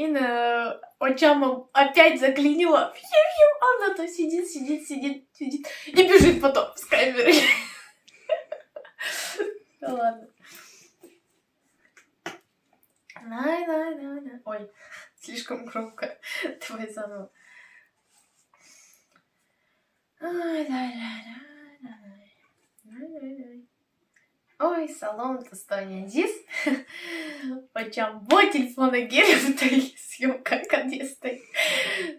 Ин очама опять заклинило. Она то сидит, сидит, сидит, сидит и бежит потом с камерой. Ну ладно. Най, най, най, най. Ой, слишком громко. Давай заново. Ай, най, най, най, най. Най, най, най. Ой, салом, дӯстони азиз. Очам бо телефона гирифта съёмка кадестай.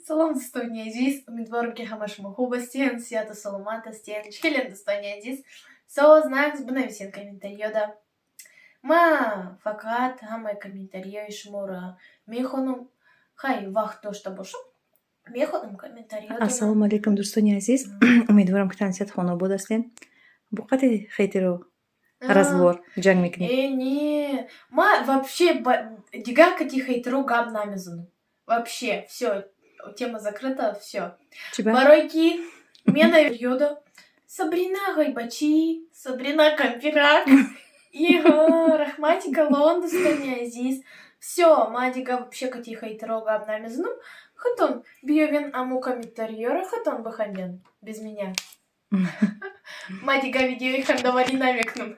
Салом, дӯстони азиз. Умедворам, ки ҳама шумо хуб ҳастен, сиҳату саломат ҳастен. Чӣ хелен, дӯстони азиз? Соз, нағз, бинависен комментариёда. Ма фақат ҳамаи комментариҳои шуморо мехонам. Хай, вақт дошта бошам, мехонам комментариётонро. Ассалому алайкум, дӯстони азиз. Умедворам, ки тансиҳат хонобод ҳастем. Бо қати хейтеро разбор ҷанг мекунед? Э, не, ма вообще дигар кати хейтеро гап намезанам. Вообще, всё, тема закрыта, всё. Чӣ ба? Барои ки мена ёда Сабрина ғайбачӣ, Сабрина кампирак. Иҳо, раҳмати калон, дӯстони азиз. Всё, ма дигар вообще кати хейтеро гап намезанам. Худтон биёвен аму комментариёро, худтон биханден без меня. Ма дигар видеои хандаварӣ намекунам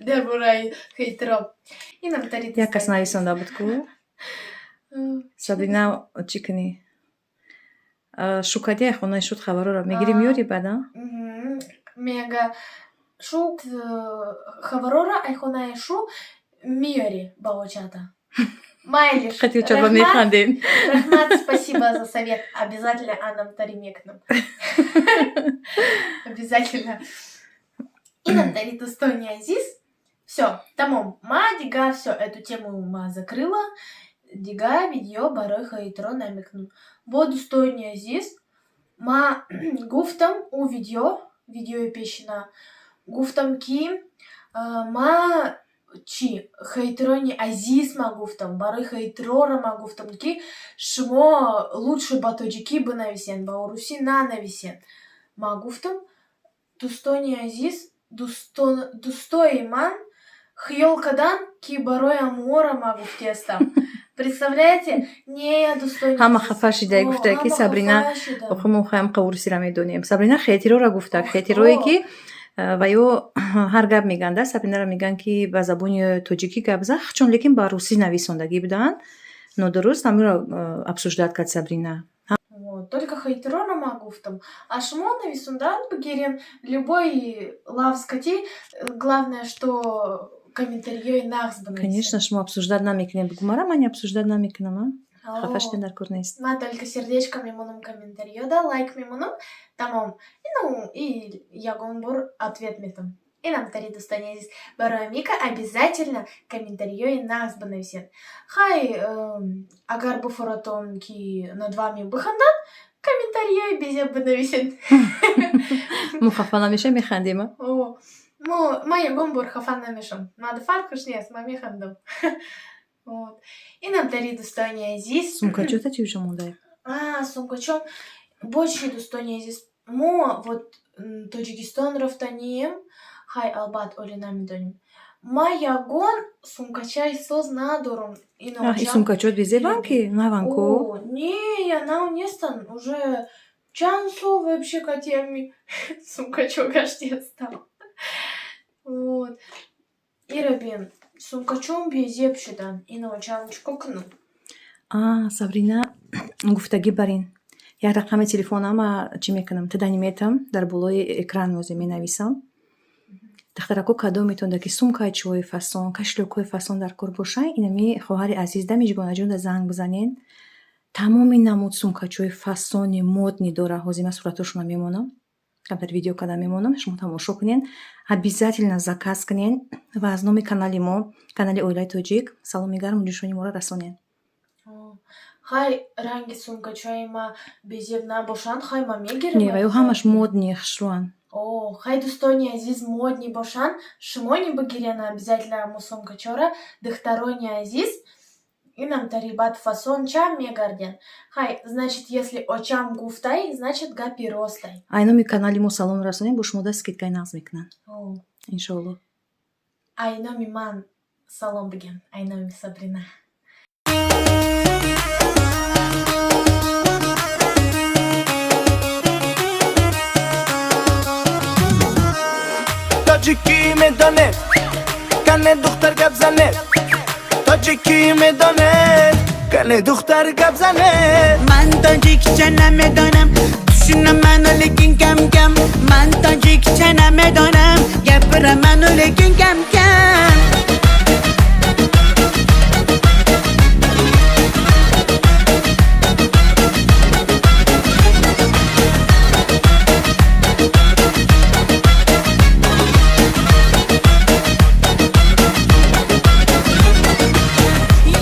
дар бораи хейтеро. Инам тари. Як кас нависонда буд ку? Сабрина, чӣ кунӣ? Шукадия хонаи шуд, хабарҳоро мегирӣ, меёрӣ баъдан? Мега шу хабарора ай хонаи шу меёрӣ ба очата. Майлиш. Қати очаба механдем. Раҳмат, спасибо за совет. Обязательно анам тари мекунам. Обязательно. Инам тари, дӯстони азиз. Всё, тамом. Ма дигар всё, эту тему ма закрыла. Дигар видео барои хейтеро намекунам. Бо, дӯстони азиз, ма гуфтам у видео, видеои пешина, гуфтам, ки ма чӣ хейтерони азиз, ма гуфтам, барои хейтерора ма гуфтам, ки шумо лучше ба тоҷикӣ бинависен, ба урусӣ нанависен. Ма гуфтам, дӯстони азиз, дӯстои ман хиёл карданд, ки барои амуора ма гуфтиастам. Представляете? Не, дӯстони Ҳама хафа шида, гуфта, ки Сабрина, охи мо ҳам урусиро медонем. Сабрина хейтерора гуфта, хейтерое ки ва ё ҳар гап мегӯянд, Сабринаро мегӯянд, ки ба забони тоҷикӣ гап зан, чун лекин ба русӣ нависондагӣ буданд. Нодуруст, ҳаминро обсуждать кард Сабрина. Только хейтерора ма гуфтам. А шумо нависондан бигирен любой лафз кати, главное, что комментариёи нағз бинависед. Конечно, шумо обсуждать намекунем. Бугӯ мара, ман обсуждать намекунам, а? Хафа шидан дар кор нест. Ма только сердечко мемонам комментариёда, лайк мемонам, тамом. Ну, и ягон бор ответ метам. Инам тари, дӯстони азиз. Барои Мика обязательно комментариёи нағз бинависед. Хай, агар буфоратон, ки над вами биханданд, комментариёи безеб бинависед. Мо хафа намешавем, механдем, а? Ма ягон бор хафа намешавам. Мада фарқаш нест, ма механдам. Вот. Инам тари, дӯстони азиз. Сумкачота чӣ уша мондаед? А, сумкачом. Бо чӣ, дӯстони азиз, мо вот Тоҷикистон рафтанием, хай, албат, оле намедонем. Ма ягон сумкачаи соз надорам. И сумкачот безебанд, ки наванд ку? Не, я нав нестанд. Уже чанд сол вообще катиами сумкачо гаштиастам. Вот. Ира бин, сумкачом безеб шудан. Ино чам чико кунам? А, Сабрина, гуфтагӣ барин. Як рақами телефонама чӣ мекунам? Тадани метам, дар болои экран ҳозир менависам. Духтарако, кадом метавонда, ки сумкачиҳои фасон, кошелёкҳои фасон дар кор бошанд, инами хоҳари азиз да Мижгонаҷонда занг бизанед. Тамоми намуд сумкачиҳои фасони модный дора. Ҳозир ман суратҳошонро мемонам. Камтар видео карда мемонам, шумо тамошо кунед. Обязательно заказ кунед ва аз номи канали мо, канали Оилаи Тоҷик, саломи гарму ҷӯшони моро расонед. Хай, ранги сумкачаи ма безеб набошанд, хай, ма мегирам. Не, ва ё ҳамаш модный, хушрӯанд. О, хай, дӯстони азиз, модный бошанд, шумо не бигирен обязательно аму сумкачора, духтарони азиз, инам тарибат фасон чам мегарден. Хай, значит, если очам гуфтай, значит, гапи ростай. Ай номи канали мо салом расонем, бо шумо да скидкаи нағз мекунанд. Иншоалло. Ай номи ман салом биген, ай номи Сабрина. Гап занед, тоҷикӣ медонед, кане духтар гап занед. Ман тоҷикча намедонам, tushunaman, lekin kam kam. Man tojikcha namedonam, gapiraman, lekin kam kam.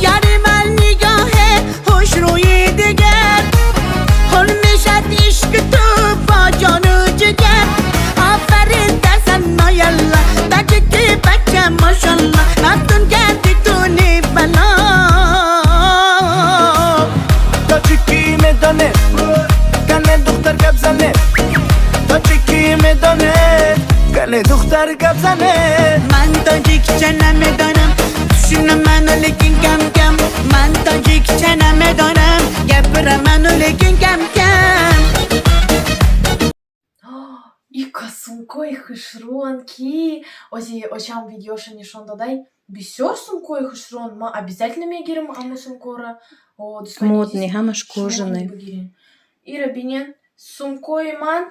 یار من نگاه خوش روی دگر حل میشد عشق تو با جان و جگر. آفرین دزن یالا تاجیکی بچه ماشالله مفتون کردی تو بلا. Тоҷикӣ медонед, кане духтар гап занед. Тоҷикӣ медонед, кане духтар гап занед. Ман тоҷикча намедонам, tushunaman, lekin kam kam. Ман тоҷикча намедонам, gapiraman, lekin kam kam. Ика сумкои хушрӯан, ки ози очам видеоша нишон дадай. Бисёр сумкои хушрӯан. Ма обязательно мегирам аму сумкора. О, дӯстони Модный, азиз, ҳамаш шумо кожаный. бигирен. Ира бинен, сумкои ман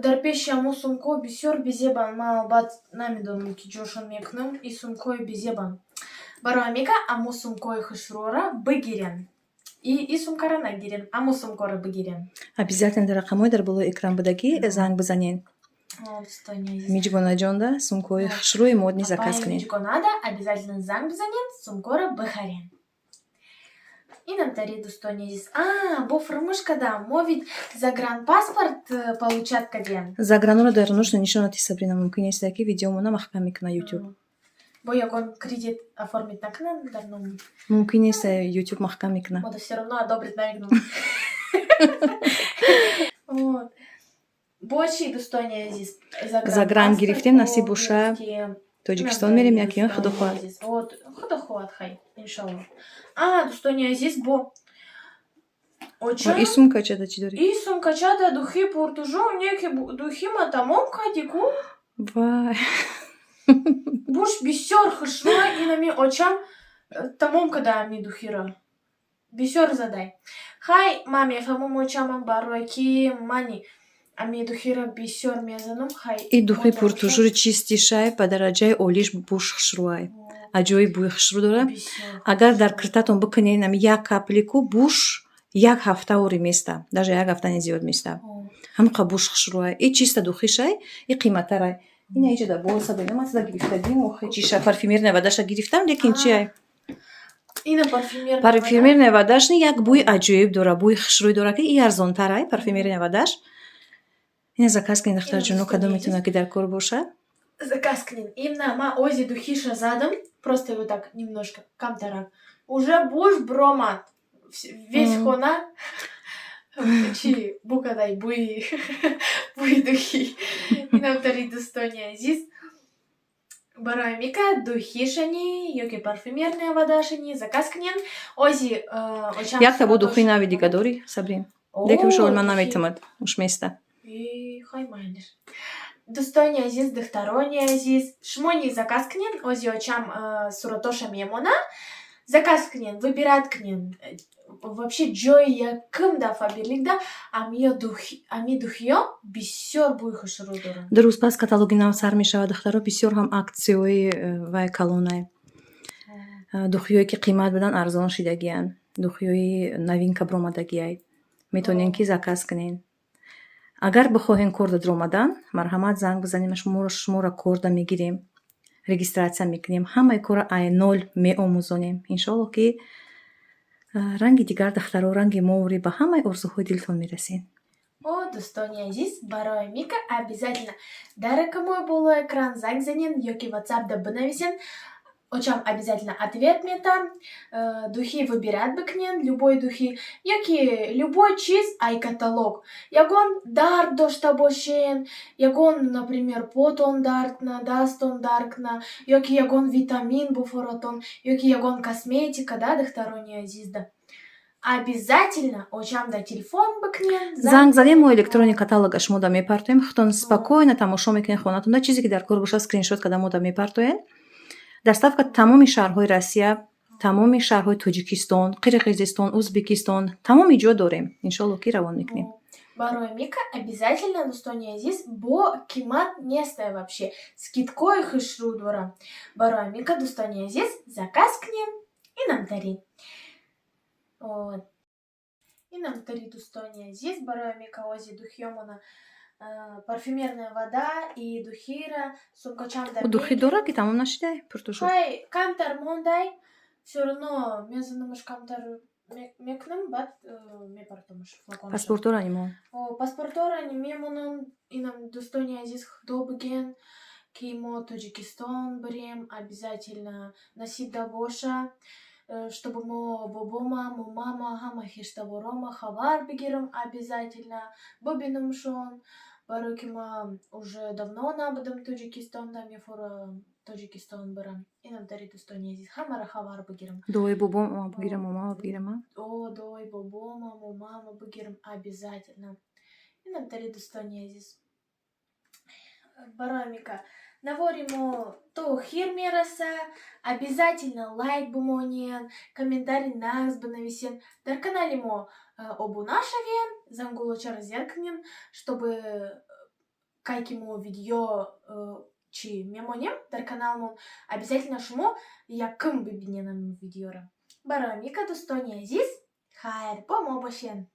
дар пеши аму сумко бисёр безебан. Ман албат намедонам, ки ҷошон мекунам. И сумкои безебан. Барои мека аму сумкои хушрӯра бигирен. И сумкара нагирен, аму сумкора бигирен. Обязательно дар рақамҳои дар болои экран будагӣ занг бизанед. О, дӯстони азиз. Миҷгонаҷонда сумкои хушрӯи модный заказ Апаи кунед. Миҷгонада обязательно занг бизанед, сумкора бихарен. Инам тари, дӯстони азиз. А, бо фармӯш кардам. Мо ведь загранпаспорт получать кардем. Загранро дар нужно нишонати, Сабрина, мумкин нест, ки видеомона маҳкам мекуна Ютуб. Бо ягон кредит оформить накунам дар номи. Мумкин нест, Ютуб маҳкам мекуна. Мода все равно одобрит намекунам. Вот. Бо чӣ, дӯстони азиз? Загран гирифтем, насиб боша. Гирифтем. Тоҷикистон мерем якиён, худо хоҳад. Вот, худо хоҳад, хай, иншалло. А, дӯстони азиз, бо очам И сумкачада чӣ дорӣ? И сумкачада духи пуртужу, неки духи ма тамом кадику. Вай. Буш бисёр хушрӯй, инами очам тамом када ами духиро. Бисёр задай. Хай, ма мефаҳмам очамам, барое ки мани ами духиро бисёр мезанам, хай. И духи мода пуртужури чистишай, ба дараҷаи олиш буш хушрӯай. Аҷоиб бӯи хушрӯ дорад. Бисёр Агар дар хушрӯй. киртатон бикунед ами як каплику, буш як ҳафта ори места. Даже як ҳафта не, зиёд места. О. Ҳамқа буш хушрӯай. И чиста духишай, и қиматтарай. Ина иҷода боз, Сабрина, ман сада гирифтагим, охи чиша парфюмерная водаша гирифтам, лекин чиай? Ина парфюмерная. Парфюмерная водашни як бӯи аҷоиб дора, бӯи хушрӯй дора, ки и арзонтарай парфюмерная водаш. Ина заказ кунед, духтарҷоно, кадом метавонад, ки дар кор бошад. Заказ кунед. Имна ма ози духиша задам, просто его так немножко, камтарак. Уже буш бромад. Весь хона чи букадай буи духи. Инам тари, дӯстони азиз. Барои мика духишани ёки парфюмерная водашани заказ кунед. Ози очам Якта бо духи нави дига дорӣ, Сабрин? Лекин уш ман духи. Наметавонад, уш места. И хай майнер. Дӯстони азиз, духтарони азиз, шумо низ заказ кунед, ози очам суратоша мемона. Заказ кунед, выбирать кунед. Вообще ҷои якум да Фаберликда ами духиё бисёр бӯи хушрӯ доранд. 2 рӯз пас каталоги нав сар мешавад, духтаро, бисёр ҳам аксияҳои вай калонай. Духиҳое, ки қимат буданд, арзон шидагиянд. Духиҳои новинка биромадагиай. Метавонед, ки заказ кунед. Агар бихоҳем корда дуромадан, марҳамат, занг бизанем, шуморо корда мегирем, регистрация мекунем, ҳамаи корро ай ноль меомӯзонем. Иншоалло, ки ранги дигар духтаро, ранги моври ба ҳамаи орзуҳои дилтон мерасед. О, дӯстони азиз, барои мика обязательно дар рақамҳои болои экран занг занед ёки ватсапда бинависед. Очам обязательно ответ метам. Духи выбирать бикунед, любой духи, ёки любой чиз ай каталог. Ягон дард дошта бошен, ягон, например, потон дардна, дастон дардна, ёки ягон витамин буфоротон, ёки ягон косметика, да, духтарони азизда. Обязательно очамда телефон бикунед. Занг задем, мо электронный каталога шумода мепартоем, худтон спокойно тамошо мекунед хонатонда, чизе ки дар кор бошад, скриншот карда мода мепартоед. Доставка тамоми шаҳрҳои Россия, тамоми шаҳрҳои Тоҷикистон, Қирғизистон, Узбекистон, тамоми ҷо дорем. Иншоалло, ки равон мекунем. Барои мика обязательно, дӯстони азиз, бо қимат нестая вообще. Скидкои хушрӯ дора. Барои мика, дӯстони азиз, заказ кунем инамтари. Вот. Инамтари, дӯстони азиз, барои мика ози духиёмона, парфюмерная вода и духира, сумкачам да. Духи дора, ки тамом нашидай, пуртушуд. Хай, камтар мондай, все равно мезанамаш, камтар мекунам, баъд мепартомаш флаконша. Паспортора нимон. Паспортора мемонам. Инам, дӯстони азиз, худо биген, ки мо Тоҷикистон бирем, обязательно насиб да боша, чтобы мо бобома, момама, ҳама хештаворома хабар бигирам, обязательно бибинамшон, барое ки ман уже давно набудам Тоҷикистонда, мефора Тоҷикистон бирам. Инам дари, дӯстони азиз, ҳамаро хабар бигирам. Дуои бобома бигирам, момама бигирам. О, дуои бобома, момама бигирам обязательно. Инам дари, дӯстони азиз, барои мика навори мо то охир мераса, обязательно лайк бимонен, комментарий нағз бинависен, дар канали мо обуна шавен, зангулочаро зер кунен, чтобы кай ки мо видео чӣ мемонем дар каналмон, обязательно шумо якум бибинен ам видеоро. Барои мика, дӯстони азиз, хайр, бо мо бошен.